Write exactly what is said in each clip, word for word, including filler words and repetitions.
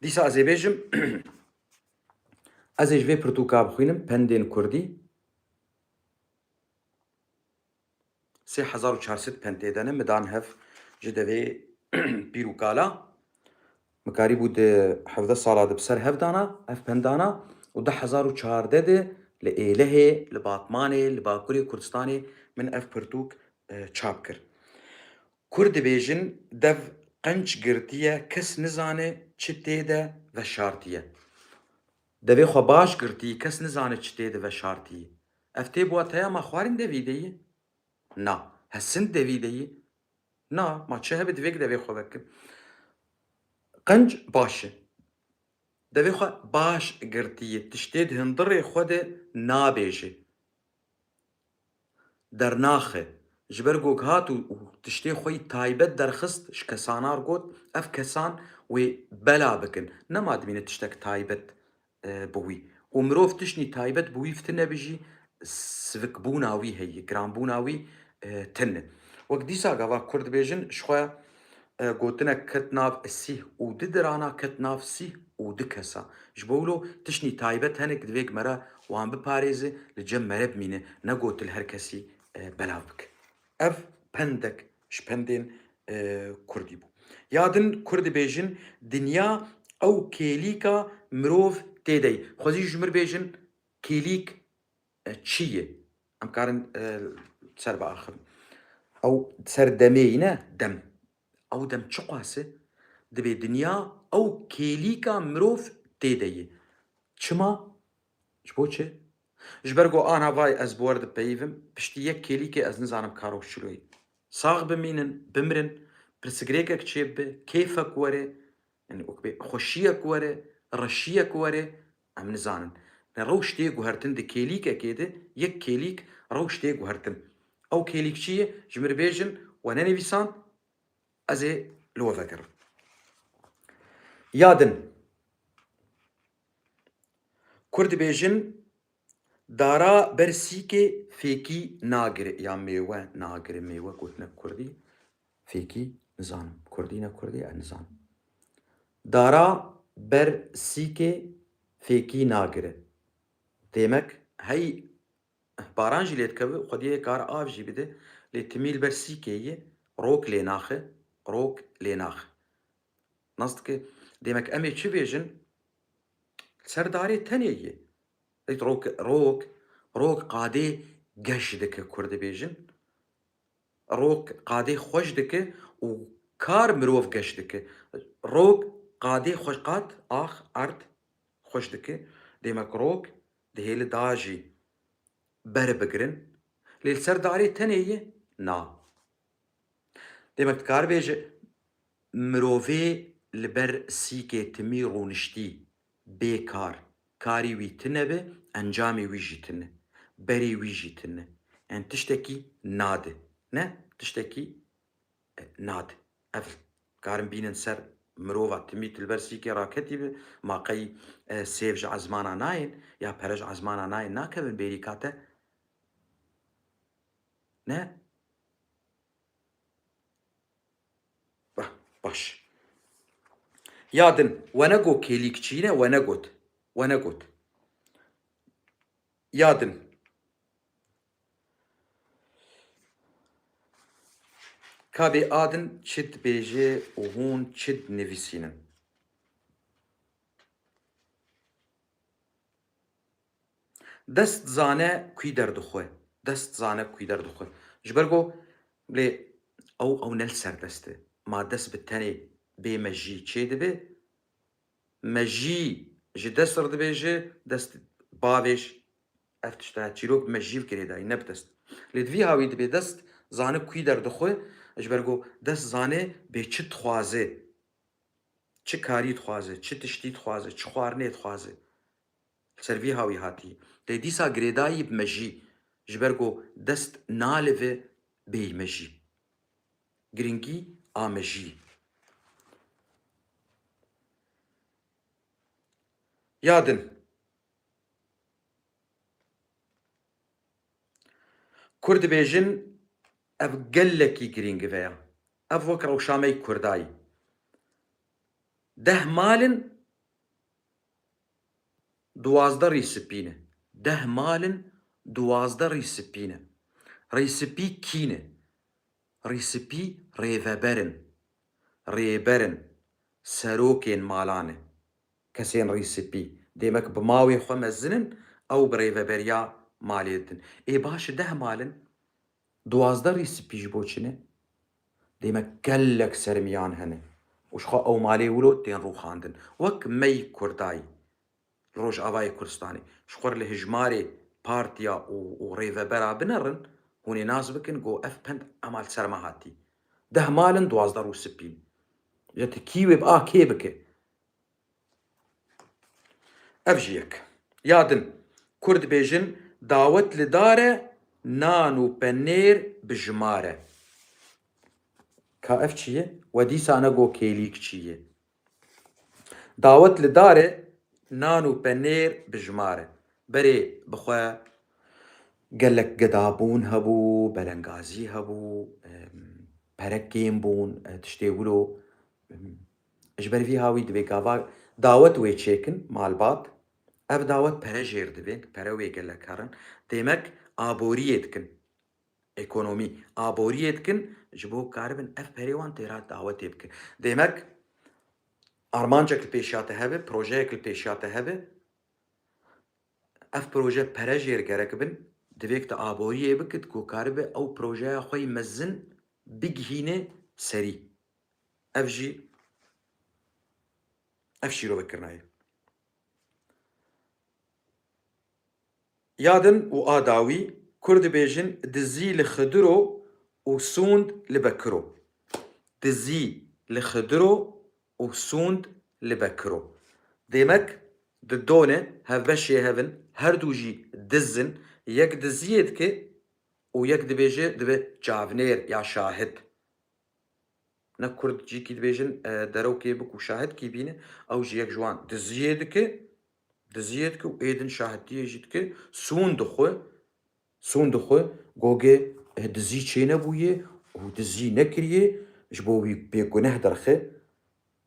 Dîsa ez ê bêjim, ez ê ji vê pirtûka bixwînim, pendên kurdî. Sê hezar û çar sed pend tê de ne, min dan hev ji devê pîr û kala. Min karîbû di hevdeh sala de bi ser hev dana, ev pendana, û du hezar û çardeh de li Êlihê, li Batmanê, li Bakurê Kurdistanê min ev pirtûk, e, çap kir. Kurd dibêjin, dev qenc girtiye, kes nizane çi tê de veşartiye. Devê xwe baş girtî, kes nizane çi tê de veşartî. Ev tê bi wateya ma xwarîn devî de yî? Na. Hesind devî de yî? Na. Ma çi hebe divê ki devê xwe vekin? Qenc baş e. Devê xwe baş girtî yî. Tiştê di hundirê xwe de nabêje. Dernaxe. Ji ber ku hat û, û tiştê xwe yî taybet derxist, ji kesana re got, ev kesan wê bela bikin. Nema dimîne tiştek taybet, e, bi wî. Û mirov tiştî taybet bi wî tine be jî, sivikbûna wî heye, giranbûna wî, e, tine. Wek dîsa gava Kurd dibêjin, ji xwe, e, gotinek ket nav sîh û du dirana, ket nav sîh û du kesa. Ji bo wilo tiştî taybet hene ku divê ku me re wan biparêze, li cem me re bimîne, ne got li her kesî, e, belav bike. Ev pendek ji pendên, e, kurdî bû. Ya din Kurd dibêjin, dinya ew kêlîka mirov tê de ye. Xwezî ji mir bêjin, kêlîk, e, çi ye? Em karin, e, ser biaxivin. Ew ser demê yî ne, dem. Ew dem çiqas e? Dibê dinya ew kêlîka mirov tê de ye. Çima? Ji bo çi? Ji ber ku ana vay ez bi we re dipeyivim, piştî yek kêlîkê ez nizanim karo çilo ye. Sax bimînin, bimirin, pirsgirêkek çêbibe, kêfek were, yanî wek bê xweşiyek were, reşiyek were, em nizanin. Ne rewş tê guhertin di kêlîkekê de, yek kêlîk rewş tê guhertin. Ew kêlîk çi ye? Ji mir bêjin, we nenivîsan, ez ê li we vegerim. Ya din, Kurd dibêjin, dara ber sîkê fêkî nagire, ya mêwe nagire, mêwe gotinek kurdî, fêkî nizanim. Kurdî ne kurdî, ez nizanim. Dara ber sîkê fêkî nagire. Demek hey baran jî lê dikeve, xwediyê kar av jî bide, lê timî li ber sîkê ye, rok lê naxe, rok lê naxe. Nas dike, demek em ê çi bêjin? Ser darê tenê ye. Rok, rok, rok qadê geş dike, Kurd dibêjin. Rok qadê xweş dike û kar mirov geş dike. Rok qadê xweş, qad, ax, erd, xweş dike. Demek rok dihêli da jî ber bigirin. Lê li ser darê tenê ye? Na. Demek dikare bêje, mirovê li ber sîkê timî rûniştî, bê kar, karî wî tine be, encamê wî jî tine, berê wî jî tine. Yanî tiştekî nade. Ne? Tiştekî, e, nade. Ev karin bînin ser mirova timî tu li ber sîkê raketî be, ma qey, e, sêv ji ezmana nayên, ya pere ji ezmana nayên nakevin bêrîka te? Ne? Ba-, baş. Ya din, we negot kêlîk çi ne, we negot. We negot. Ya din. Ka bê a din çi dibêje û hûn çi dinivîsînin? Dest zane kû derdixwe. Dest zane kû derdixwe. Ji ber ku lê ew, ew ne li ser dest e. Ma dest bi tenê bê mejî çê dibe. Mejî ji dest re dibêje, dest bavêj. Ev tişt e, çîrok bi mejî ve girêdayî, ne bi dest. Lê di vî hawî dibê dest zane kû derdixwe, ji ber ku dest zane bê çi dixwaze. Çi karî dixwaze, çi tiştî dixwaze, çi xwarinê dixwaze. Li ser vî hawî hatî. Lê dîsa girêdayî bi mejî, ji ber ku dest nalive bêyî mejî. Girîngî a mejî. Ya din. Kurd dibêjin, ev gelekî girîng ve ya. Ev wek rewşa me yî Kurdayî. Deh mal in, duwazdeh rîspî ne. Deh mal in, duwazdeh rîspî ne. Rîspî kî ne? Rîspî rêveber in. Rêber in. Serokên malan e. Kesên rîspî. Demek bi mawê xwe mezin in, ew bi rêveberiya malê didin. Ê baş e, deh mal in. Duwazdeh rîspî ji bo çi ne? Demek gelek sermiyan hene. Û ji xwe ew malê wilo tên rûxandin. Wek me yî Kurdayî. Li Rojavayê Kurdistanê. Ji xwe li hijmarê partiya û, û rêvebera binerin, hûn ê nas bikin ku ev pend ema li ser me hatî. Deh mal in, duwazdeh rûspî ne. Ya tu kî wê bi a kê bike? Ev jî yek. Ya din, Kurd dibêjin, dawet li dar e, nan û penêr bi jimar e. Ka ev çi ye? We dîsa ne got kêlîk çi ye. Dawet li dar e, nan û penêr bi jimar e. Berê bi xwe gelek gedabûn hebû, belengazî hebû, em, pere kêm bûn, e, tiştê wilo. Em, ji ber vî hawî divê gava dawet wê çêkin, malbat. Ev dawet pere jêr divê, pere wê gelek herin. Demek aboriyê dikin. Ekonomî, aboriyê dikin, ji bo karibin ev perê wan têra dawetê bikin. Demek armancek li pêşiya te hebe, projeyek li pêşiya te hebe, ev proje pere jêr gerek bin, divêk te aboriyê bikit ku karibe ew projeya xwe yî mezin bigihîne serî. Ev jî, ev şîrovekirina ye. Ya din û a dawî, Kurd dibêjin, dizî li xidiro û sûnd li bekiro. Dizî li xidiro û sûnd li bekiro. Demek, di done hevbeşê hev in, her du jî diz in, yek diziyê dike û yek dibêje dibe çavnêr ya şahid. Ne Kurd cîkî dibêjin, e, derewkê bik û şahidkî bîne, ew jî yek ji wan diziyê dike, diziyê dike û ê din şahidiyê jî dike, sûn dixwe, sûn dixwe, gogê, e, dizî çênebûye û dizî nekiriye, ji bo wî bêguneh derxe.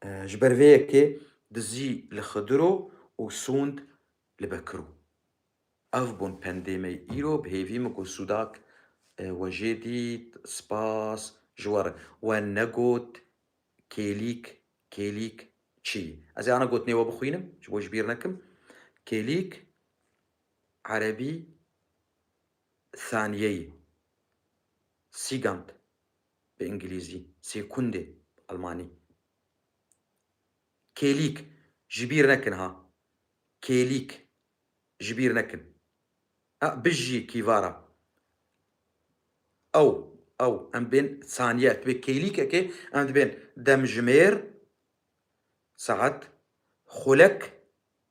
E, ji ber vê yekê dizî li xidiro û sûnd li bekiro. Ev bûn pendê me îro, bi hêvî min ku sûdak, e, we jê dît, spas ji we re. We negot kêlîk, kêlîk çi? Ez ê ana gotinê we bixwînim, ji bo ji bîr nekim. Kêlîk, erebî, saniyeyê. Sigand, bi îngilîzî. Sekundê, almanî. Kêlîk, ji bîr nekin ha. Kêlîk, ji bîr nekin. A, bijî kîvara. Ew, ew, em bên saniye, dibê kêlîkekê, em dibên demjimêr, saet, xulek,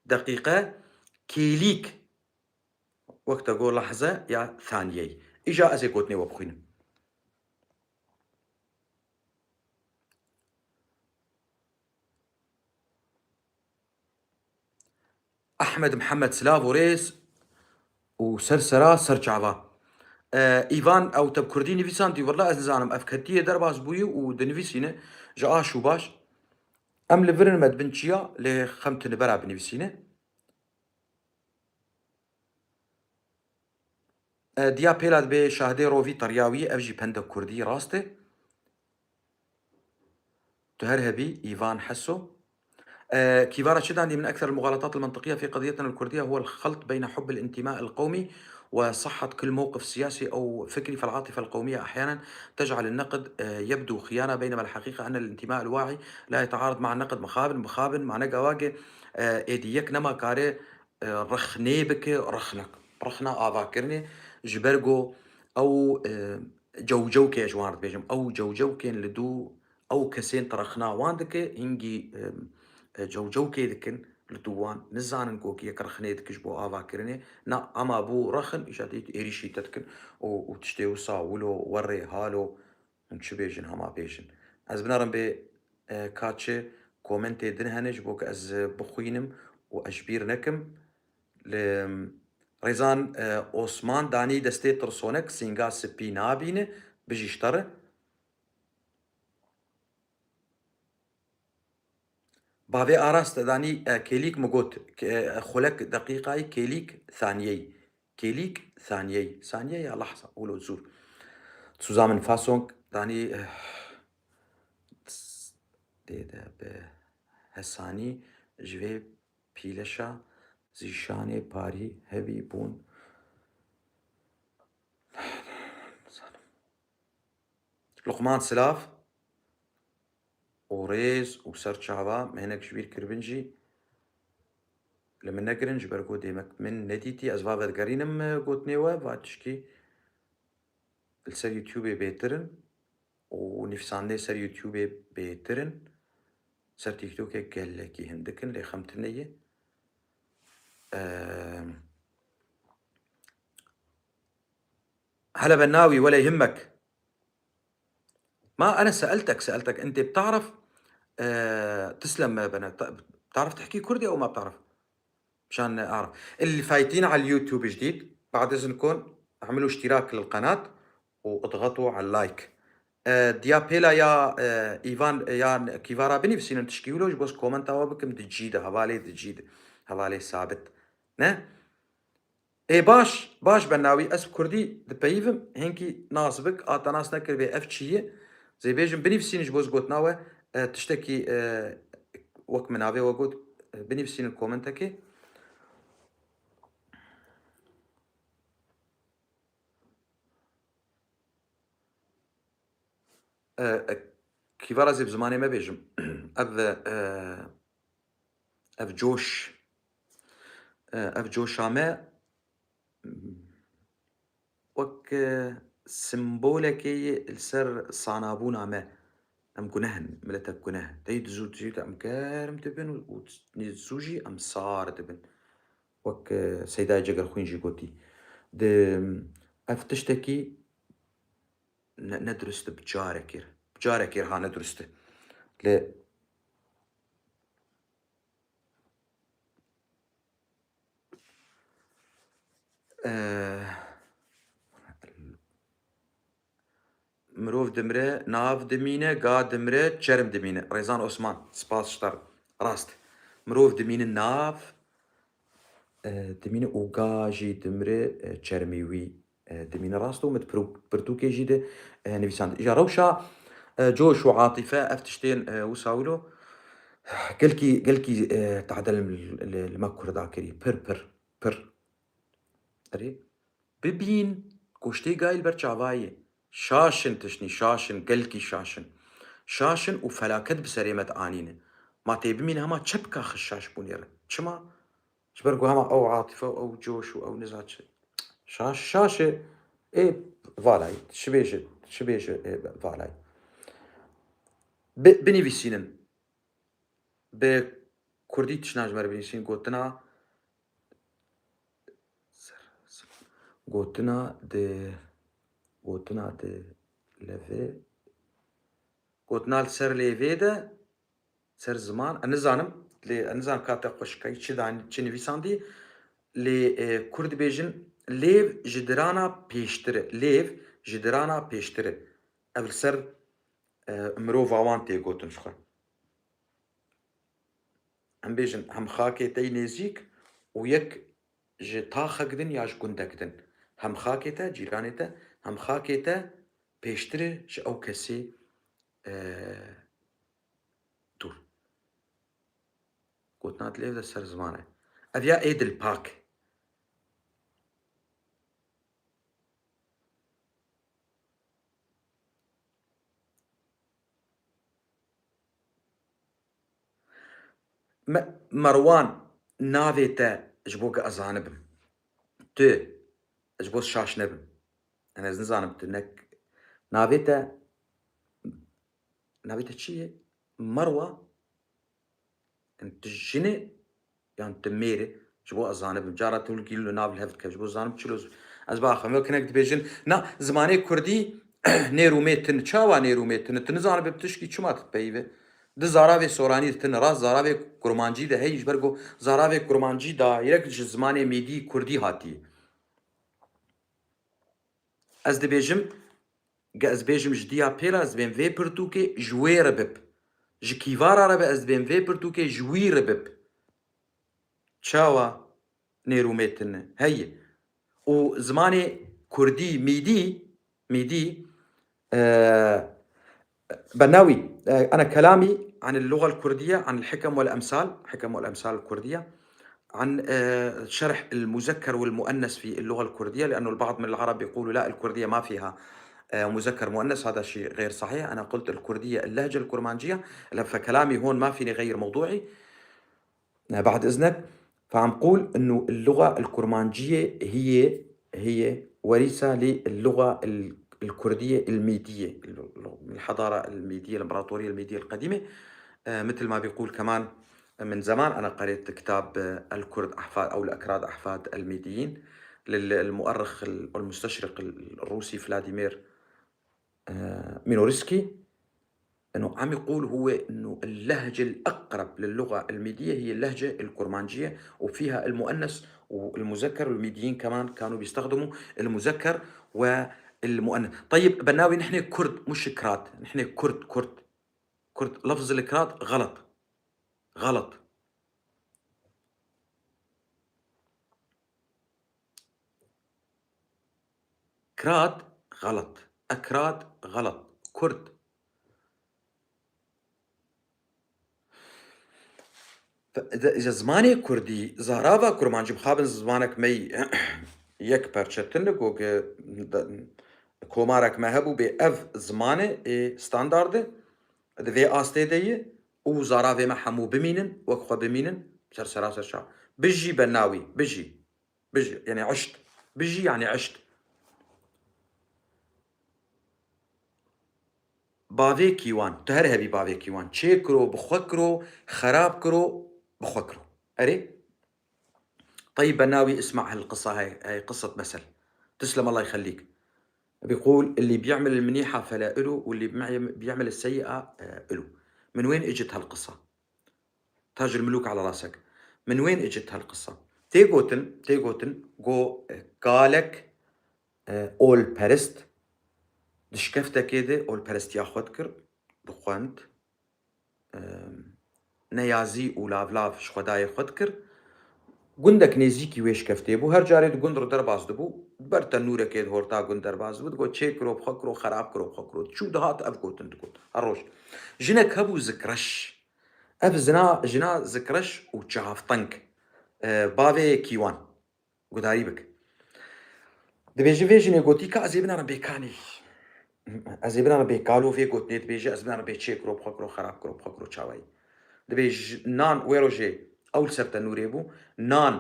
deqîqe, kêlîk, wek te got lehze ya saniyeyê. Îja ez ê gotinê we bixwînim. Ehmed Mihemed, silav û rêz û ser sera ser çava. E, Îvan, ew te bi kurdî nivîsandî, wela ez nizanim, ev ketiye derbas bûyî û dinivîsîne ji aş û baş. Em li vir in me dibin çiya, lê xem tu nibera binivîsîne. E, diya pêla dibê şahidê rovî teriya wî, ev jî pendek kurdî rast e. Tu her hebî, Îvan Heso. E, kîvara çi dandî, من أكثر المغالطات المنطقية في قضيتنا الكردية هو الخلط بين حب الانتماء القومي وصحة كل موقف سياسي أو فكري، فالعاطفة القومية أحيانا تجعل النقد، آه، يبدو خيانة، بينما الحقيقة أن الانتماء الواعي لا يتعارض مع النقد. Mixabin, mixabin, mane gawagê, e, êdî yek nema kare, e, rexnê bike, rexnek. Rexna avakirinê, ji ber ku ew, e, cewcewkê, ji wan re dibêjim, ew cewcewkên li dû, ew kesên tu rexna wan dike, hingî, e, e, cewcewkê dikin li dû wan, nizanin ku yek rexnê dike ji bo avakirinê. Na, ema bû rexin, îja dît êrîşî te dikin û, û tiştê wisa wilo, werê, halo, hûn çi bêjin, hema bêjin. Ez binerim bê, e, ka çi komentê din hene ji bo ku ez, e, bixwînim û ez ji bîr nekim. Li Rêzan, e, Osman danî destê tirsonek, sînga spî nabîne, bijî ji te re. Bavê Aras te danî, e, kêlîk mi got, ke-, e, xulek deqîqayî kêlîk saniyeyî. Kêlîk saniyeyî. Saniye ya lahza, wilo zûr. Zusammenfassung danî, e, dê de bi hesanî ji vê pîleşa zîşanê parî hevî bûn. Luqman silav û rêz û ser çava me hinek ji bîr kiribin jî li min negirin, ji ber ku dêmek min nedîtî. Ez va vedigerînim, e, gotinê we, va tişkî li ser YouTubeê bêtir in û nivîsandinê ser YouTubeê bêtir in. Ser TikTokê gelekî hindik in, lê xem tune ye. Eee, هلا بناوي ولا يهمك. ما أنا سألتك، سألتك أنت بتعرف، آه، تسلم بنا، بت-، بتعرف تحكي كردي أو ما بتعرف؟ مشان أعرف. اللي فايتين على اليوتيوب جديد، بعد إذنكم اعملوا اشتراك للقناة واضغطوا على اللايك. آه، ديابيلا يا، آه، إيفان، يا كيفارا بنفسي نتشكيلو، جبوس كومنتا وبكم دجيدة، هوالي دجيدة، هوالي ثابت. نه؟ Ê baş, baş be navî, ez bi kurdî dipeyivim, hinkî nas bik, a te nas nekiribê ev çi ye? Zê bêjim binivîsîn ji bo ez gotina we, e, tiştekî, e, wek min navê we got, e, binivîsînin komentekê. E, e, kîvara zê bi zimanê me bêjim. Ev, e, ev coş, e, ev coşa me, wek, e, simbolekê ye li ser sanabûna me. Em guneh in, miletek guneh in. Tey dizû tijî te em germ dibin û, û nê zû jî em sar dibin. Wek, e, Seydayê Cegerxwîn jî gotî. Di, ev tiştekî ne, ne dirust e, bi carekê re. Bi carekê re ha ne dirust e. Lê, e, mirov dimire, nav dimîne, ga dimire, çerm dimîne. Rêzan Osman, spas ji te re. Rast. Mirov dimîne nav, e, dimîne û ga jî dimire, e, çermî wî, e, dimîne. Rast û min di pirtû-, pirtûkê jî de, e, nivîsand. Îja rewşa, e, coş û atîfe ev tiştên, e, wisa wilo gelkî, gelkî, e, tade li, li, li me kurda kirî. Pir, pir, pir. Erê. Bibîn, goştê gayî li ber çavayê. Şaş in tiştî, şaş in, gelkî şaş in. Şaş in û felaket bi serê me dianîne. Ma tê bimîne hema çepka xwe şaş bûnê re. Çima? Ji ber ku hema ew atîfe û ew coş û ew niza çi. Şaş, şaş e. Ê, valayî, çi bêje, çi bêje, ê, valayî. Bi-, binivîsînin. Bi kurdî tiştna ji me re binivîsîn, gotina, gotina di, gotina di levê, gotina li ser lêvê de, ser ziman, ez nizanim, lê ez nizanim ka te xweşikayî çi danî, çi nivîsandî, lê, e, kurd dibêjin, lêv ji dirana pêştir e, lêv ji dirana pêştir e. Ev li ser, e, mirova wan tê gotin ji xwe. Em bêjin, hem xakê te yî nêzîk û yek ji taxek din ya ji gundek din. Hem xakê te, cîranê te, hem xakê te pêştir e ji ew kesê, e, dûr. Gotina dilê de ser ziman e. Ev ya ê dilpak. Me-, Merwan, navê te ji bo ku ez zanibim. Tu, ji bo şaş nebim. Yani ez nizanim tu nek-, navê te, navê te çi ye? Merwa? Yani tu jin î yan tu mêr î? Ji bo ez zanibim. Cara tu gîl û nav li hev dike. Ji bo zanim çilo z-, ez biaxivim. Wek hinek dibêjin, na, zimanê kurdî nêr û mê tune. Çawa nêr û mê tune? Tu nizanibe bi tişkî çima tu dipeyive? Di zaravê soranî de tune. Rast zaravê kurmancî de heyî, ji ber ku zaravê kurmancî direct ji zimanê mîdî kurdî hatiye. Ez dibêjim, ge ez bêjim ji diya pêla, ez dibêm vê pirtûkê ji wê re bib. Ji kîvara re be ez dibêm vê pirtûkê ji wî re bib. Çawa nêrûmê tune heye? Û zimanê kurdî, mîdî, mîdî, e, بناوي، e, أنا كلامي عن اللغة الكردية، عن الحكم والأمثال، حكم والأمثال الكردية، عن، e, شرح المذكر والمؤنث في اللغة الكردية، لأنه البعض من العرب يقولوا: "لا، الكردية ما فيها، e, مذكر مؤنث"، هذا شيء غير صحيح. أنا قلت الكردية اللهجة الكرمانجية، فكلامي هون ما فيني غير موضوعي. بعد إذنك، فعم قول إنه اللغة الكرمانجية هي، هي وريثة للغة ال-، الكردية الميدية، ال-، الحضارة الميدية، الإمبراطورية الميدية القديمة. آه، مثل ما بيقول كمان من زمان أنا قريت كتاب، آه، الكرد أحفاد، أو الأكراد أحفاد الميديين، للمؤرخ ال-، المستشرق ال-، الروسي فلاديمير، آه، مينورسكي، إنه عم يقول هو إنه اللهجة الأقرب للغة الميدية هي اللهجة الكرمانجية، وفيها المؤنث والمذكر، والميديين كمان كانوا بيستخدموا المذكر والمؤنث. طيب بناوي، نحن كرد مش كراد، نحن كرد، كرد، كرد. لفظ الكراد غلط، غلط. كراد غلط، أكراد غلط، كرد. Fe-, de-, ji zimanê kurdî, zarava kurmancî, mixabin zimanek me yek perçe tinik û ge-, de-, komarek me hebû bê ev zimanê ê standard e, di vê astê de ye û zaravê me hemû bimînin, wek xwe bimînin, ser sera ser çav. Bijî Benawî, bijî. Bijî, yani eşt. Bijî yani eşt. Bavê kîwan, tu her hebî bavê kîwan. Çê kiro, bi xwe kiro, xerab kiro, bi xwe kiro. Erê? طيب بناوي اسمع هالقصة هاي، هاي قصة مثل. تسلم الله يخليك. بيقول: "اللي بيعمل المنيحة فلا إله، واللي بيعم-، بيعمل السيئة، آه، إله". من وين إجت هالقصة؟ تاج الملوك على راسك. من وين إجت هالقصة؟ تێگوتن، تێگوتن، گۆ، e, kalek, e, olperest di şkeftekê de olperestiya xwe dikir, dixwend, e, neyazî û lavlav ji Xwedayê xwe dikir. Gundek nêzîkî wê şkeftê bû. Her carê di gund re derbas dibû. Ber tenûrekê di horta gund derbas dibû. Digot, "Çê kiro, bi xwe kiro, xerab kiro, bi xwe kiro." Diçû dihat ev gotin digot. Her roj. Jinek hebû Zikreş. Ev zina, jina Zikreş û çavteng, e, bavê Kîwan. Gudarî bik. Dibêje vê jinê gotî ka ez ê binêrim bê kanî. Ez ê binêrim bê kalo, vê gotinê dibêje ez binêrim bê çê kiro, bi xwe kiro, xerab kiro, bi xwe kiro, çawayî. Dibêje nan wê rojê ew li ser tenûrê bû. Nan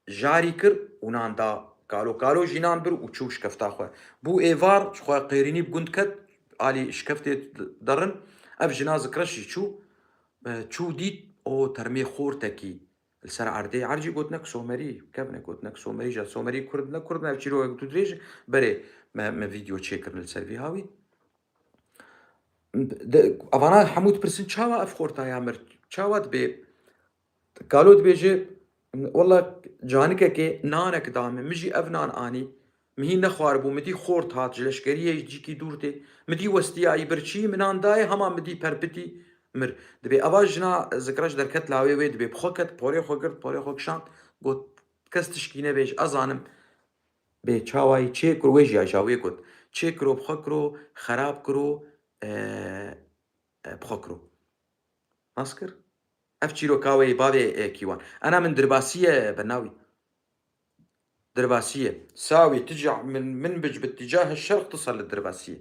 jarî kir û nan da kalo. Kalo jî nan bir û çû şkefta xwe. Bû êvar, ji xwe qêrînî bi gund ket, alî şkeftê derin. Ev jina Zikreş jî çû, e, çû dît, o termê xortekî li ser erdê. Ercî gotinek Somerî, kevnek gotinek Somerî, ja Somerî Kurd ne, Kurd ne, ev çîrokek tu dirêj berê me, me vîdeo çêkirin li ser vî hawî. De, evana hemû dipirsin, çawa ev xorta ya mir? Çawa dibê? Kalo dibêje, "Wela canikekê nanek da min, min jî ev nan anî, min hîn nexwaribû, min dî xort hat ji leşkeriyê, ji cîkî dûr tê, min dî westiyayî birçî, min nan dayê, hema min dî perpitî, mir." Dibê eva jina Zikreş derket lawê wê, dibê bi xwe ket, porê xwe girt, porê xwe kişand, got, "Kes tişkî nebêj, ez zanim." Bê çawayî çê kiro, wê jî aja wê got, "Çê kiro, bi xwe kiro, xerab kiro, e, e, bi xwe kiro." Nas kir? Ev çîroka wê yê bavê, e, Kîwan. Ena min dirbasiye Benawî. Dirbasiye. Sawî, tija min, min bic bi tîcahe şerq tisel li dirbasiye.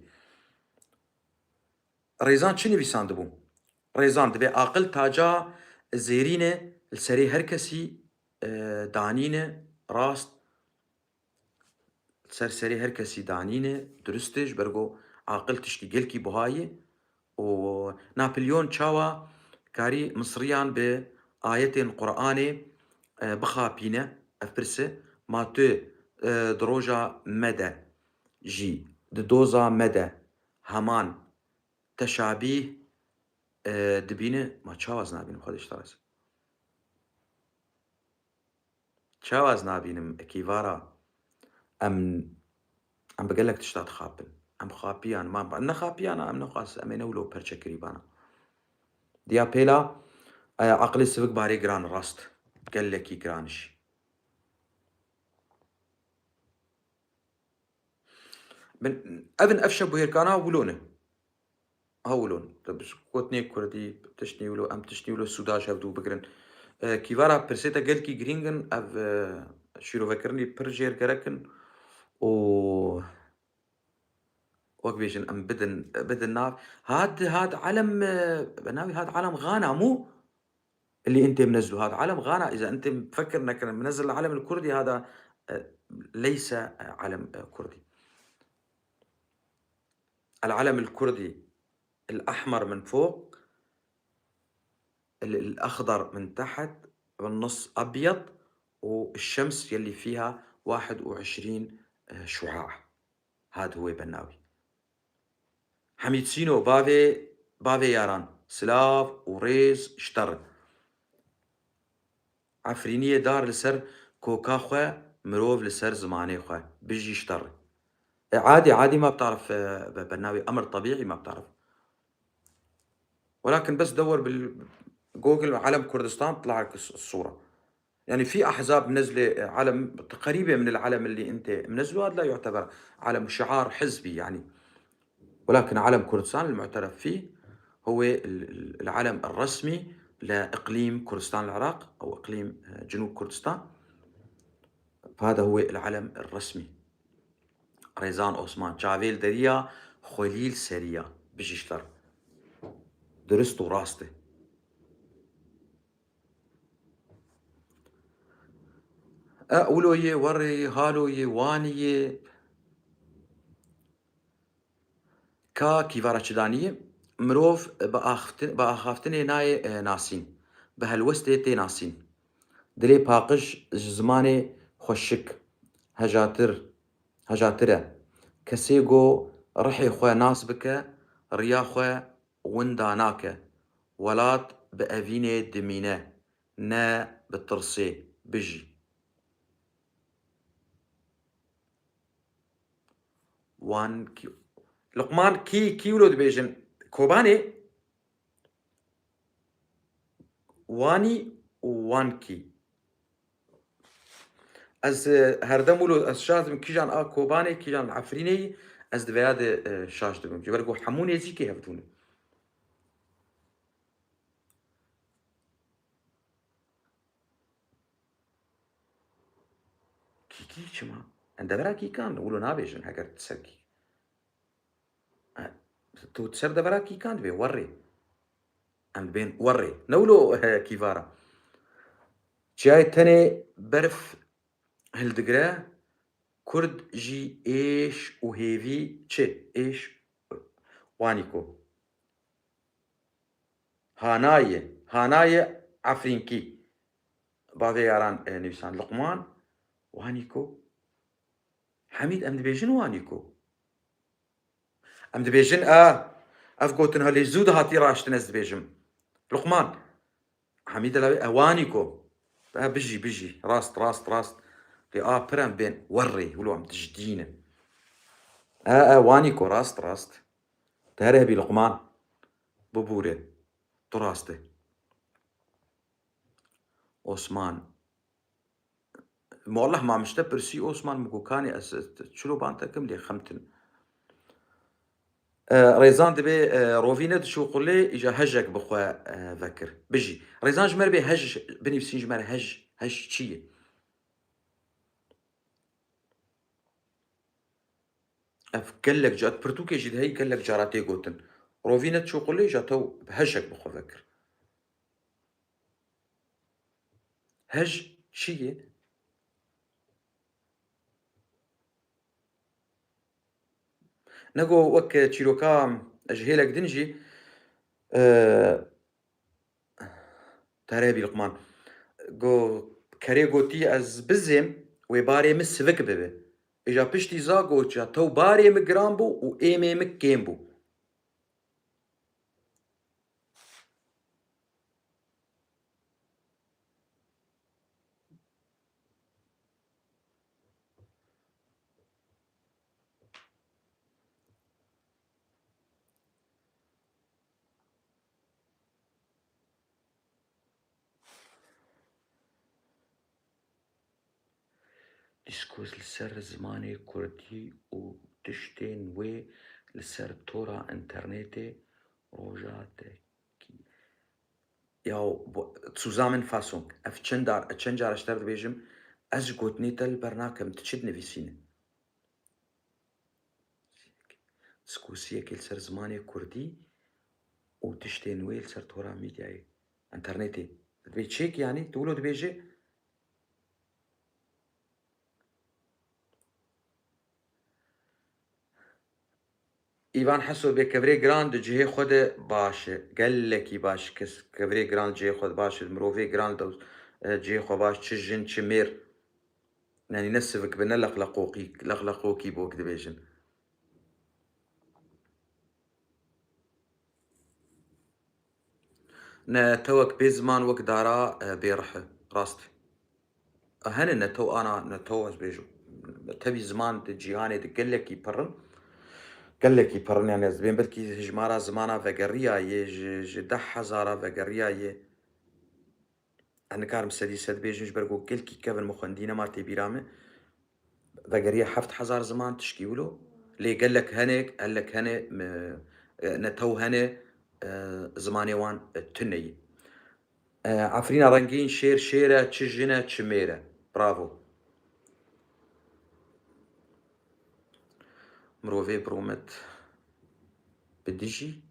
Rêzan çi nivîsandibû? Rêzan dibê aqil taca zêrîne li serê her kesî, e, danîne, rast, ser serê her kesî danîne, durust e, ji ber ku aqil tiştî gelkî buha ye û Napilyon çawa karî Misriyan bi ayetên Quranê, e, bixapîne? Ev pirs e, ma tu, e, di roja me de jî, di doza me de heman teşabîh, e, dibîne, ma çawa ez nabînim, Xwedê ji te razî. Çawa ez nabînim, ekîvara em, em bi gelek tişta dixapin. Em xapiyan, ma, em nexapiyan, em nexwas, em ê ne wilo perçekirî bana. Diya pêla, e, aqilê sivik barê giran rast. Gelekî giran jî. Bin, ev in ev şebûhêrkana wilo ne. Ha wilo ne. Te bi gotinê kurdî, tiştî wilo, em tiştî wilo sûda ji hevdû bigirin. E, kîvara pirsê te gelkî girîng in, ev, e, şîrovekirinî pir jêr gerek in û wek bêjin em bidin, bidin nav. Had, had elem, e, navî had elem Ghana mû? اللي انت منزله هذا علم غانا، اذا انت مفكر انك منزل العلم الكردي هذا، آه، ليس، آه، علم، آه، كردي. العلم الكردي الاحمر من فوق، ال-، الاخضر من تحت، بالنص ابيض، والشمس يلي فيها واحد وعشرين، آه، شعاع. هاد هو بناوي. حميد سينو، bavê, bavê yaran, silav û rêz ji te re. Efrîniyê dar li ser koka xwe, mirov li ser zimanê xwe. Bijî ji te re. E, adî, adî ma بتعرف, e, be-, bernavê emr tebîî ma بتعرف. ولكن بس دور بال Google علم كردستان تطلع لك الص-، الصورة. يعني في أحزاب منزلة علم قريبة من العلم اللي أنت منزله، هذا لا يعتبر علم، شعار حزبي يعني. ولكن علم كردستان المعترف فيه هو ال-، ال-، العلم الرسمي لإقليم كردستان العراق أو إقليم، آه، جنوب كردستان. فهذا هو العلم الرسمي. Rêzan Osman, çavê li deriya, xwelî li seriya. Bijî ji te re. Durist û rast e. E, Ewlo yê, Werê yê, Halo yê, Wanî yê. Ka kîvara çi danî? Mirov bi axiftin-, bi axaftinê nayê, e, nasîn. Bi helwestê tê nasîn. Dilê paqij ji zimanê xweşik hejatir, hejatir e. Kesê ku rihê xwe nas bike, riya xwe winda nake. Welat bi evînê dimîne, ne bi tirsê. Bijî. Wan kî? Luqman kî, kî wilo dibêjin? Kobanê? Wanî û Wankî. Ez, e, herdem wilo, ez şaş dibim kîjan a Kobanê, kîjan Efrînê yî, ez di vêya de, e, şaş dibim. Ji ber ku hemû nêzîkê hevdû ne. Kîkî çima? Em devera kîkan wilo nabêjin heger tu ser kî-, e, tu ser devera kîkan dibê werê. Em dibên werê. Ne wilo, e, kîvara. Çiyayê tenê berf hildigire, kurd jî êş û hêvî çi? Êş, Wanîko. Hanayê, Hanayê Efrînkî. Bavê yaran, e, nivîsand Luqman, Wanîko. Hemîd, em dibêjin Wanîko. Em dibêjin, e, ev gotin ha lê zû dihatî raştin ez dibêjim. Luqman. Hemîd, e, Wanîko. E, bijî, bijî. Rast, rast, rast. Lê a pir em bên werê, wilo em dijdînin. E, e, Wanîko, rast, rast. Te her hebî Luqman. Bibûre. Tu rast e. Osman. Muallah mamişte pirsî Osman, min got kanê ez, ez çilo ban te kim lê xemtin. E, Rêzan dibê, e, rovî ne dişoqilê, îja hejek bi xwe, e, vekir. Bijî. Rêzan ji me re bê hej, binivîsîn ji me re hej, hej çi ye? Ev gelek ca-, pirtûkê jî de heyî gelek cara tê gotin. Rovî ne çoqulê ja tew bi hejek bi xwe vekir. Hej çi ye? Nego wek çîroka ji hêlek din jî, e, Terebî Luqman. Go-, kerê gotî ez bizêm, wê barê min sivik bibe. Îja piştî za got, ya tew barê min giran bû û êmê min kêm bû. Diskus li ser zimanê kurdî û tiştên wê li ser tora înternetê roja te kî. Ya bo-, Zusammenfassung. Ev çend dar, çend cara ji te re dibêjim, ez ji gotinê te li ber nakim, tu çi dinivîsîne? Diskusiyekê li ser zimanê kurdî û tiştên wê li ser tora medyayê, înternetê. Dibê çêk, yanî tu wilo dibêje. Îvan Heso dibê kevirê giran di cihê xwe de baş e. Gelekî baş. Kes, kevirê giran cihê xwe de baş e. Mirovê giran li dew, e, cihê xwe baş, çi jin, çi mêr. Yanî ne sivik be, ne leqleqokî, leqleqokî bok dibêjin. Netewek bê ziman wek dara, e, bê rih e. Rast. E, hene netew ana, netew ez bêjim. Tevî ziman di cîhanê de gelekî pir in. Gelekî pir in, yanî ez dibêm belkî hijmara zimana vegeriya yê ji, ji deh hezara vegeriya yê. Ez nikarim sedî sed bêjim, ji ber ku gelkî kevin min xwendî nema tê bîra min. Vegeriya heft hezar ziman tişkî wilo. Lê gelek hene, gelek hene, me, e, netew hene, e, zimanê wan, e, tune ye. E, Efrîna Rengîn, şêr şêr e, çi jin e, çi mêr e. Bravo. Mirovê bi rûmet bi dijî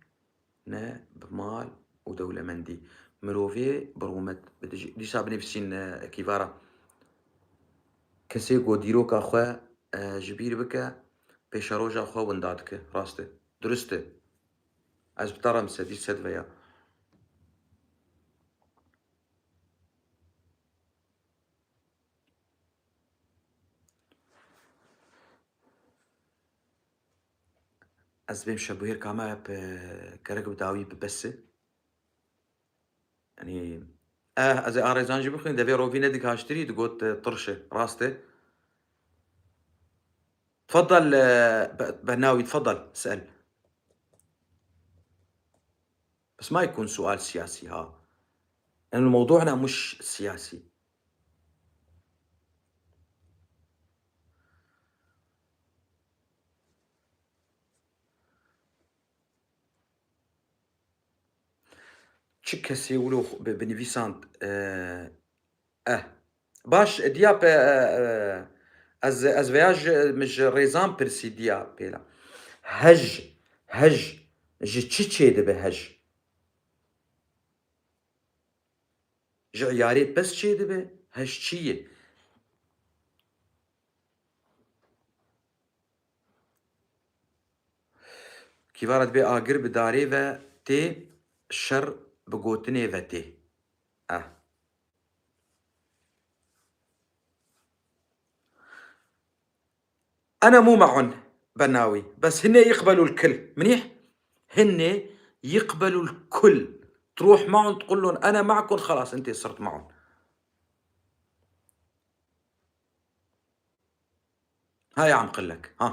ne bi mal û dewlemendî. Mirovê bi rûmet bi dijî. Dîsa binivîsîn, e, kîvara. Kesê ku dîroka xwe, e, ji bîr bike, pêşeroja xwe winda dike. Rast e. Durist e. Ez bi te re im sedî sed veya. Ez bêm şebûhêrka me bi gerek bi dawî bi bes e. Yanî, eh, ez ê arêzan jî bixwînim, devê rovî ne dikaştirî, digot, eh, tirş e, rast e. Tfadal, eh, be-, Benawî, tfadal, sel. بس ما يكون سؤال سياسي، ها. لأن الموضوعنا مش سياسي. Çi kesê wilo xwe bi, binivîsand, e, eh. Baş, diya pe, e, e, ez, ez veya ji, min ji Rêzan pirsî diya pêla. Hej, hej, ji çi çêdibe hej? Ji îyarê pez çêdibe, hej çi ye? Kîvara dibê agir bi darê ve tê, şer bi gotinê ve tê. Eh. أنا مو معن بناوي، بس هني يقبلوا الكل، منيح؟ هني يقبلوا الكل. تروح معن تقول لهم: "أنا معكم"، خلاص أنت صرت معن. هاي عم قلك، ها.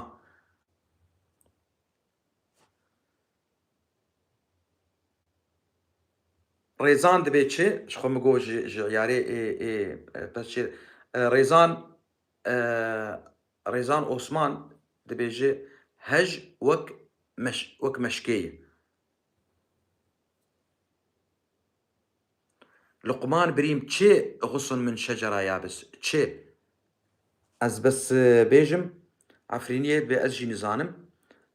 Rêzan dibê çi? Ji xwe min got ji, ji îyarê ê, ê, e, pez çi? E, Rêzan, e, Rêzan Osman dibêje hej wek meş-, wek meşkê ye. Luqman birîm çi, xusun min şecera yabis çi? Ez bes, e, bêjim, Efrîniyê dibê ez jî nizanim.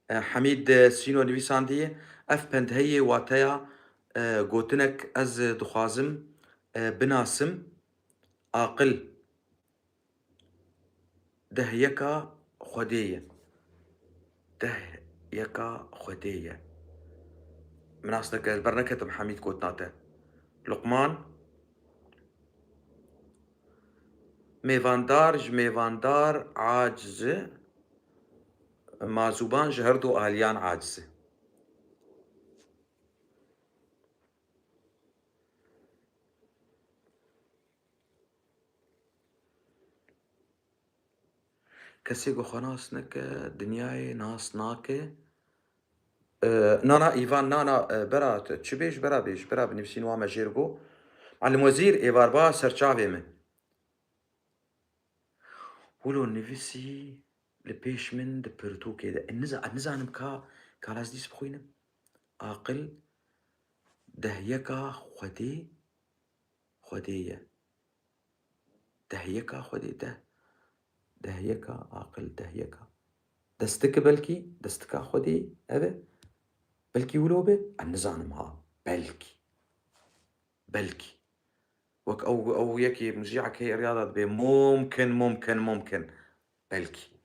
E, Hemîd, e, Sîno nivîsandiye, ev pend heye wateya, e, gotinek ez, e, dixwazim, e, binasim, aqil. Deh yeka Xwedê ye. Deh yeka Xwedê ye. Min nas neke, ez berneketim Hemîd gotina te. Luqman, mêvandar ji mêvandar aciz e, mazûban ji her du aliyan aciz e. Kesê ku xwe nas neke, dinyayê nas nake. E, na, na, Îvan, na, na, e, bera, tu çi bêj, bera bêj, bera binivîsîn wa me jêr got. Elim Wezîr, êvarba serçavê min. Wilo nivîsî li pêş min di pirtûkê de. Ez niza-, ez nizanim ka, ka ez dîs bixwînim. Aqil dehyeka Xwedê, Xwedê ye. Dehyeka Xwedê, deh. Dehyeka, aqil, dehyeka. Destike belkî, destika Xwedê ev e. Belkî wilo be, ez nizanim ha. Belkî. Belkî. Wek ew, ew yekê muzîek heye riyada dibê, mumkin, mumkin, mumkin. Belkî.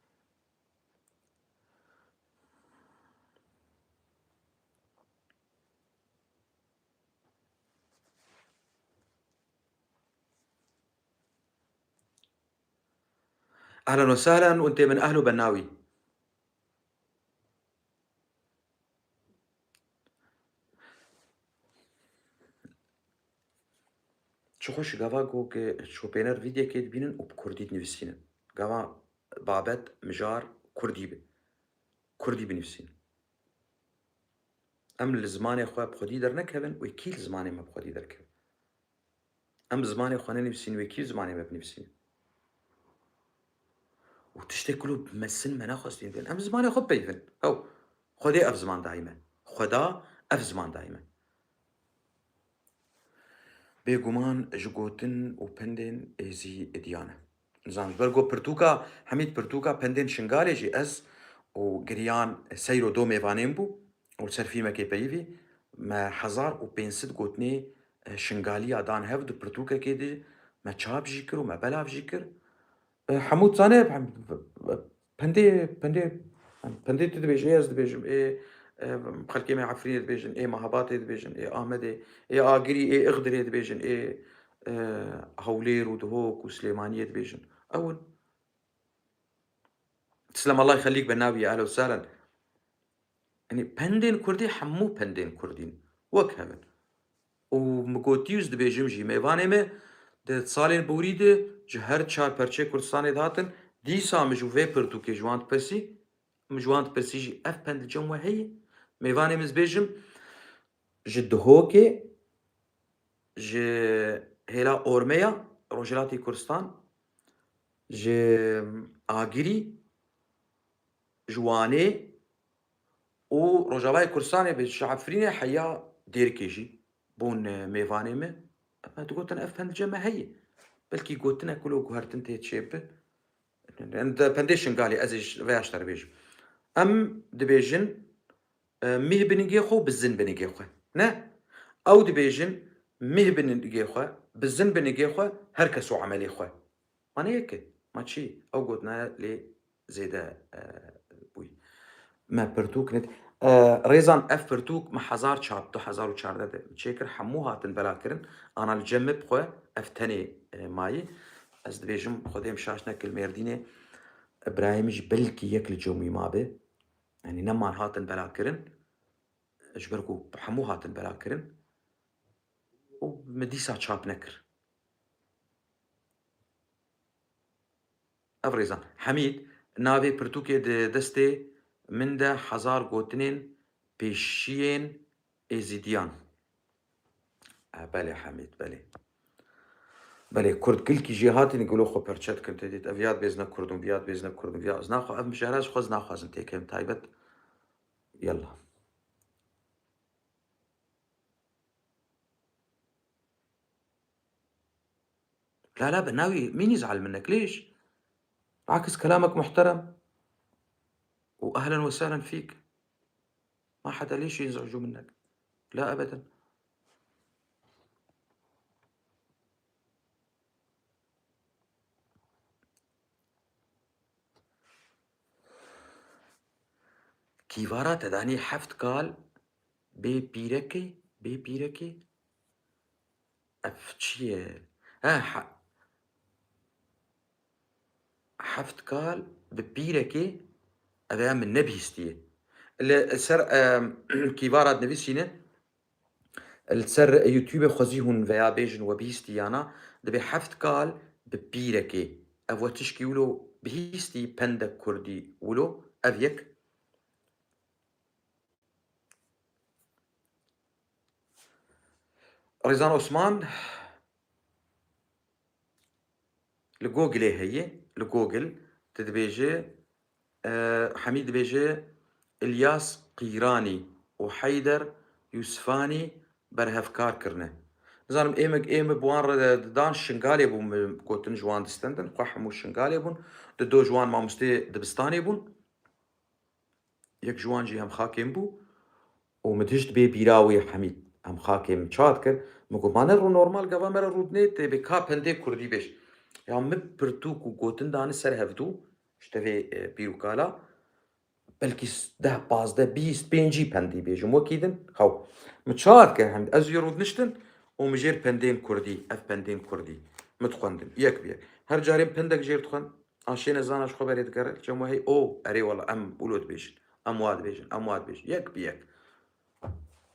Ehlen we sehlen, û tê min ehlo benawî. Çi xweş gava ku, ku şopêner vîdyekê dibînin û bi kurdî dinivîsînin. Gava babet, mijar kurdî be. Kurdî binivîsînin. Em li zimanê xwe bi xwedî dernekevin, wê kî li zimanê me bi xwedî derkeve? Em zimanê xwe nenivîsîn, wê kî zimanê me binivîsîne? Û tiştek ku li mesin me nexwestîn bêne. Em zimanê xwe peyvin. Ew, Xwedê ev ziman dayî me. Xweda ev ziman dayî me. Bêguman ji gotin û pendên êzî diyan e. Nizam, ji ber ku pirtûka, Hemîd, pirtûka pendên Şingalê jî ez û Giryan seyro do mêvanên bû û li ser fîlmekê peyivî me hezar û pênc sed gotinê, e, Şingaliya dan hev di pirtûkekê de me çap jî kir û me belav jî kir. E, hemû dizane, hem, pendê, pendê, pendê tu dibêjî, ê ez dibêjim, ê, e, xelkê me Efrînê dibêjin, ê Mehabatê dibêjin, ê Amedê, ê Agirî, ê Ixdirê dibêjin, ê, e, Hewlêr û Dihok û Silêmaniyê dibêjin. Ew in. Tislemallah xelîk be navî, ehlen we sehlen. Yanî pendên kurdî hemû pendên kurdîn. Wek hev in. Û min gotiye û ez dibêjim jî, mêvanê me di salên borî de ji her çar perçeyê Kurdistanê dihatin, dîsa min ji vê pirtûkê ji wan dipirsî, min ji wan dipirsî jî ev pend li cem we heye? Mêvanê min ez dibêjim, ji Dihokê, ji hêla Ormeya Rojhilatê Kurdistan, ji Agirî, ji Wanê û Rojavayê Kurdistanê be, ji Efrînê heya Dêrikê jî bûn, e, mêvanê me. Me digotin ev pend li cem me heye. Belkî gotinek wilo guhertin tê çêbin. Em di pendê Şingalê, ez ê ji vêya ji te re bêjim. Em dibêjin, e, mih bi nigê xwe, bizin bi nigê xwe. Ne? Ew dibêjin, mih bi nigê xwe, bizin bi nigê xwe, her kes û emelê xwe. Ma ne yek e? Ma çi? Ew gotina lê zêde, e, bûyî. Me pirtûk ned-, e, rêzan, ev pirtûk me hezar çar, du hezar û çardeh de çêkir, hemû hatin belakirin. Ana li cem min bi xwe ev tenê, e, mayî. Ez dibêjim, Xwedê min şaş neke, li Mêrdînê Îbrahîmî jî belkî yek li cem wî mabe. Yanî neman hatin belakirin. Ji ber ku hemû hatin belakirin û me dîsa çap nekir. Ev rêzan. Hemîd, navê pirtûkê di destê min de hezar gotinên pêşiyên Êzîdiyan. E, belê Hemîd, belê. Belê, Kurd gilkî jê hatin gulo xwe perçe dikin, te dît, ev ya dibêjine Kurd in, vî ya dibêjine Kurd in, vî ya, ez naxwe-, ev mijara ji xwe ez naxwazim têkevim taybet. Yallah. لا، لا، بناوي، مين يزعل منك؟ ليش؟ بالعكس، كلامك محترم، وأهلًا وسهلًا فيك. ما حدا ليش ينزعجوا منك؟ لا أبدًا. Kîvara te danî heft kal bê pîrekê, bê pîrekê. Ev çi ye? Ha, ha. Heft kal bi pîrekê, ev ya min nebihîstiye. Li ser, em, kîvara dinivîsîne, li ser YouTube xwezî hûn veya bêjin we bihîstî ya na, dibê heft kal bi pîrekê. Ev we tişkî wilo bihîstî, pendek kurdî wilo, ev yek. Rêzan Osman, Li Googleê heye, li Google tu dibêje, e, Hemî dibêje, İlyas Qîranî û Heyder Yusfanî berhevkar kirine. Nizanim ê min, ê min bi wan re didan Şingalê bû, min gotin ji wan distendin, xwe hemû Şingalê bûn. Di do ji wan mamostê dibistanê bûn. Yek ji wan jî hem xakê min bû û min tişt bê bîra wê Hemîd hem xakê min çat kir. Min got, "Ma ne rû normal gava me re rûdinê tê bê ka pendê kurdî bêj." Ya min pirtûk û gotin dani ser hevdû, ji tevê, e, pîr û kala, belkî s-, deh, pazdeh, bîst, pêncî pendî bêjim wekî din. Xew. Min çat kir hem ez jê rûdiniştin û min jêr pendên kurdî, ev pendên kurdî min dixwendin. Yek bi yek. Her carê min pendek jêr dixwend. Aşê nezana ji xwe berê digere, çem we hey, o, erê wela em wilo dibêjin, em wa dibêjin, em wa dibêjin, yek bi yek.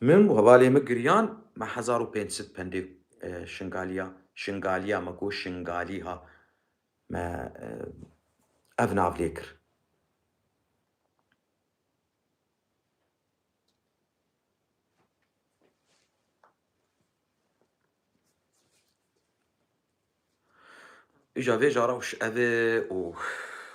Min û hevalê min giriyan, me hezar û pênc sed pendê, e, Şingaliya, Şingaliya, me got Şingalî ha, me, e, ev nav lê kir. Îja vê jara û ş-, ev ê û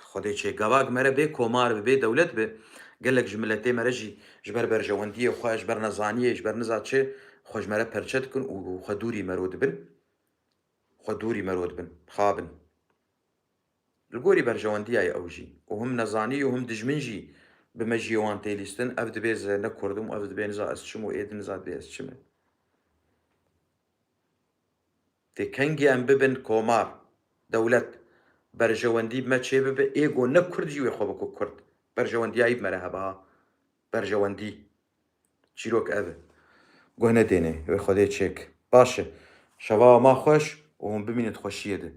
Xwedê çê gavak me re bê komar be, bê dewlet be. Gelek ji miletê me re jî ji ber berjewendiyê xwe, ji ber nezaniyê, ji ber niza çi xwe ji me re perçe dikin û xwe dûrî mero dibin. Xwe dûrî mero dibin, xabin. Li gorî berjewendiyayê ew jî. Û him nezanî û him dijmin jî bi mejiyê wan tê lîstin. Ev dibê ez ne Kurd im û ev dibê niza ez çi me û ê din niza dibê ez çi me. Tê kengî em bibin komar, dewlet, berjewendî bi me çê bibe, ê go ne Kurd jî wê xwe biko Kurd. Berjewendiyayî bi me re hebe ha. Berjewendî. Çîrok ev e. Guh nedêne, wê Xwedê çêk. Baş e. Şeva ma xweş û hûn bimînin di xweşiyê de.